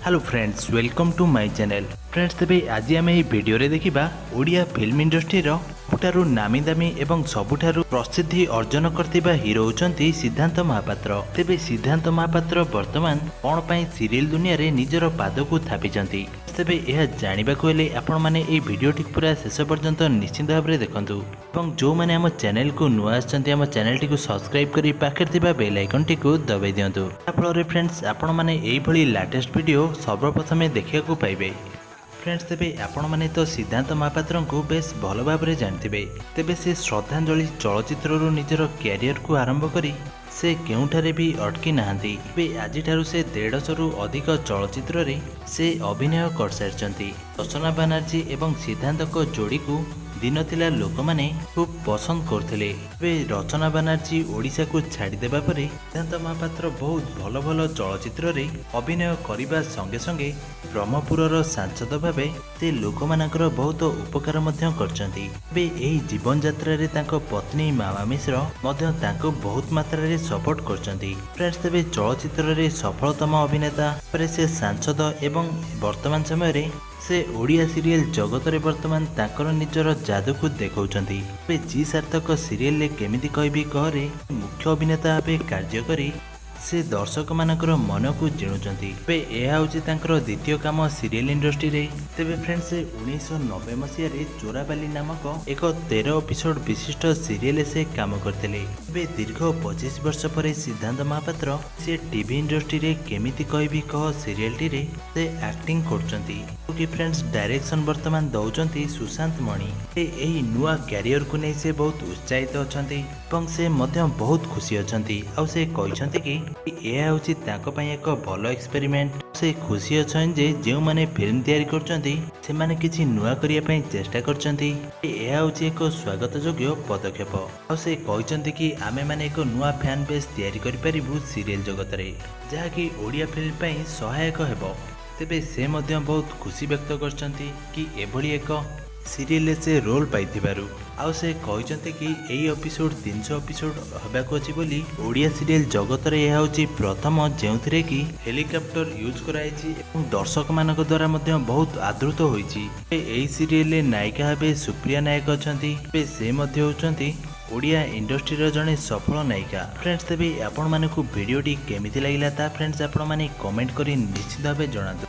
Hello friends, welcome to my channel. Friends, ତେବେ ଆଜି ଆମେ ଏହି ଭିଡ଼ିଓରେ ଦେଖିବା ଓଡ଼ିଆ ଫିଲ୍ମ ଇଣ୍ଡଷ୍ଟ୍ରିର ସବୁଠାରୁ ନାମୀ ଦାମୀ ଏବଂ ସବୁଠାରୁ ପ୍ରସିଦ୍ଧି ଅର୍ଜନ କରିଥିବା ହିରୋ ହେଉଛନ୍ତି ସିଦ୍ଧାନ୍ତ ମହାପାତ୍ର। ତେବେ ସିଦ୍ଧାନ୍ତ ମହାପାତ୍ର ବର୍ତ୍ତମାନ କ'ଣ ପାଇଁ ସିରିଏଲ ଦୁନିଆରେ ନିଜର ପାଦକୁ ଥାପିଛନ୍ତି? ତେବେ ଏହା ଜାଣିବାକୁ ହେଲେ ଆପଣମାନେ ଏହି ଭିଡ଼ିଓଟିକୁ ପୁରା ଶେଷ ପର୍ଯ୍ୟନ୍ତ ନିଶ୍ଚିତ ଭାବରେ ଦେଖନ୍ତୁ ଏବଂ ଯେଉଁମାନେ ଆମ ଚ୍ୟାନେଲକୁ ନୂଆ ଆସିଛନ୍ତି, ଆମ ଚ୍ୟାନେଲଟିକୁ ସବସ୍କ୍ରାଇବ୍ କରି ପାଖରେ ଥିବା ବେଲ୍ ଆଇକନ୍ଟିକୁ ଦବାଇ ଦିଅନ୍ତୁ। ଯାହାଫଳରେ ଫ୍ରେଣ୍ଡସ୍, ଆପଣମାନେ ଏଇଭଳି ଲାଟେଷ୍ଟ ଭିଡ଼ିଓ ସର୍ବପ୍ରଥମେ ଦେଖିବାକୁ ପାଇବେ। ଫ୍ରେଣ୍ଡସ୍, ତେବେ ଆପଣମାନେ ତ ସିଦ୍ଧାନ୍ତ ମହାପାତ୍ରଙ୍କୁ ବେଶ ଭଲ ଭାବରେ ଜାଣିଥିବେ। ତେବେ ସେ ଶ୍ରଦ୍ଧାଞ୍ଜଳି ଚଳଚ୍ଚିତ୍ରରୁ ନିଜର କ୍ୟାରିୟରକୁ ଆରମ୍ଭ କରି ସେ କେଉଁଠାରେ ବି ଅଟକି ନାହାନ୍ତି। ଏବେ ଆଜିଠାରୁ ସେ 150ରୁ ଅଧିକ ଚଳଚ୍ଚିତ୍ରରେ ସେ ଅଭିନୟ କରିସାରିଛନ୍ତି। ରଚନା ବାନାର୍ଜୀ ଏବଂ ସିଦ୍ଧାନ୍ତଙ୍କ ଯୋଡ଼ିକୁ ଦିନ ଥିଲା ଲୋକମାନେ ଖୁବ୍ ପସନ୍ଦ କରୁଥିଲେ। ଏବେ ରଚନା ବାନାର୍ଜୀ ଓଡ଼ିଶାକୁ ଛାଡ଼ିଦେବା ପରେ ସିଦ୍ଧାନ୍ତ ମହାପାତ୍ର ବହୁତ ଭଲ ଭଲ ଚଳଚ୍ଚିତ୍ରରେ ଅଭିନୟ କରିବା ସଙ୍ଗେ ସଙ୍ଗେ ବ୍ରହ୍ମପୁରର ସାଂସଦ ଭାବେ ସେ ଲୋକମାନଙ୍କର ବହୁତ ଉପକାର ମଧ୍ୟ କରିଛନ୍ତି। ଏବେ ଏହି ଜୀବନଯାତ୍ରାରେ ତାଙ୍କ ପତ୍ନୀ ମାମା ମିଶ୍ର ମଧ୍ୟ ତାଙ୍କୁ ବହୁତ ମାତ୍ରାରେ ସପୋର୍ଟ କରିଛନ୍ତି। ଫ୍ରେଣ୍ଡସ୍, ତେବେ ଚଳଚ୍ଚିତ୍ରରେ ସଫଳତମ ଅଭିନେତା ପରେ ସେ ସାଂସଦ ଏବଂ ବର୍ତ୍ତମାନ ସମୟରେ ସେ ଓଡ଼ିଆ ସିରିଏଲ ଜଗତରେ ବର୍ତ୍ତମାନ ତାଙ୍କର ନିଜର ଯାଦୁକୁ ଦେଖାଉଛନ୍ତି। ଏବେ ଜି ସାର୍ଥକ ସିରିଏଲରେ କେମିତି କହିବି କହରେ ମୁଖ୍ୟ ଅଭିନେତା ଭାବେ କାର୍ଯ୍ୟ କରି ସେ ଦର୍ଶକମାନଙ୍କର ମନକୁ ଜିଣୁଛନ୍ତି। ଏବେ ଏହା ହେଉଛି ତାଙ୍କର ଦ୍ୱିତୀୟ କାମ ସିରିଏଲ ଇଣ୍ଡଷ୍ଟ୍ରିରେ। ତେବେ ଫ୍ରେଣ୍ଡ, ସେ 1990 ମସିହାରେ ଚୋରାବାଲି ନାମକ ଏକ 13 ଏପିସୋଡ ବିଶିଷ୍ଟ ସିରିଏଲରେ ସେ କାମ କରିଥିଲେ। ଏବେ ଦୀର୍ଘ 25 ବର୍ଷ ପରେ ସିଦ୍ଧାନ୍ତ ମହାପାତ୍ର ସେ ଟିଭି ଇଣ୍ଡଷ୍ଟ୍ରିରେ କେମିତି କହିବି କହ ସିରିଏଲଟିରେ ସେ ଆକ୍ଟିଂ କରୁଛନ୍ତି କି ଫ୍ରେଣ୍ଡସ୍, ଡାଇରେକ୍ସନ ବର୍ତ୍ତମାନ ଦେଉଛନ୍ତି ସୁଶାନ୍ତ ମଣି। ସେ ଏହି ନୂଆ କ୍ୟାରିୟରକୁ ନେଇ ସେ ବହୁତ ଉତ୍ସାହିତ ଅଛନ୍ତି ଏବଂ ସେ ମଧ୍ୟ ବହୁତ ଖୁସି ଅଛନ୍ତି। ଆଉ ସେ କହିଛନ୍ତି କି ଏହା ହେଉଛି ତାଙ୍କ ପାଇଁ ଏକ ଭଲ ଏକ୍ସପେରିମେଣ୍ଟ। ସେ ଖୁସି ଅଛନ୍ତି ଯେ ଯେଉଁମାନେ ଫିଲ୍ମ ତିଆରି କରୁଛନ୍ତି, ସେମାନେ କିଛି ନୂଆ କରିବା ପାଇଁ ଚେଷ୍ଟା କରିଛନ୍ତି। ଏହା ହେଉଛି ଏକ ସ୍ୱାଗତଯୋଗ୍ୟ ପଦକ୍ଷେପ। ଆଉ ସେ କହିଛନ୍ତି କି ଆମେମାନେ ଏକ ନୂଆ ଫ୍ୟାନ୍ ବେସ୍ ତିଆରି କରିପାରିବୁ ସିରିଏଲ ଜଗତରେ, ଯାହାକି ଓଡ଼ିଆ ଫିଲ୍ମ ପାଇଁ ସହାୟକ ହେବ। ତେବେ ସେ ମଧ୍ୟ ବହୁତ ଖୁସି ବ୍ୟକ୍ତ କରିଛନ୍ତି କି ଏଭଳି ଏକ ସିରିଏଲରେ ସେ ରୋଲ୍ ପାଇଥିବାରୁ। ଆଉ ସେ କହିଛନ୍ତି କି ଏହି ଏପିସୋଡ 300 ଏପିସୋଡ ହେବାକୁ ଅଛି ବୋଲି ଓଡ଼ିଆ ସିରିଏଲ ଜଗତରେ ଏହା ହେଉଛି ପ୍ରଥମ, ଯେଉଁଥିରେ କି ହେଲିକପ୍ଟର ୟୁଜ୍ କରାଯାଇଛି ଏବଂ ଦର୍ଶକମାନଙ୍କ ଦ୍ୱାରା ମଧ୍ୟ ବହୁତ ଆଦୃତ ହୋଇଛି। ଏହି ସିରିଏଲରେ ନାୟିକା ଭାବେ ସୁପ୍ରିୟା ନାୟକ ଅଛନ୍ତି। ଏବେ ସେ ମଧ୍ୟ ହେଉଛନ୍ତି ଓଡ଼ିଆ ଇଣ୍ଡଷ୍ଟ୍ରିର ଜଣେ ସଫଳ ନାୟିକା। ଫ୍ରେଣ୍ଡସ୍, ତେବେ ଆପଣମାନଙ୍କୁ ଭିଡ଼ିଓଟି କେମିତି ଲାଗିଲା, ତା ଫ୍ରେଣ୍ଡସ୍ ଆପଣମାନେ କମେଣ୍ଟ କରି ନିଶ୍ଚିତ ଭାବେ ଜଣାନ୍ତୁ।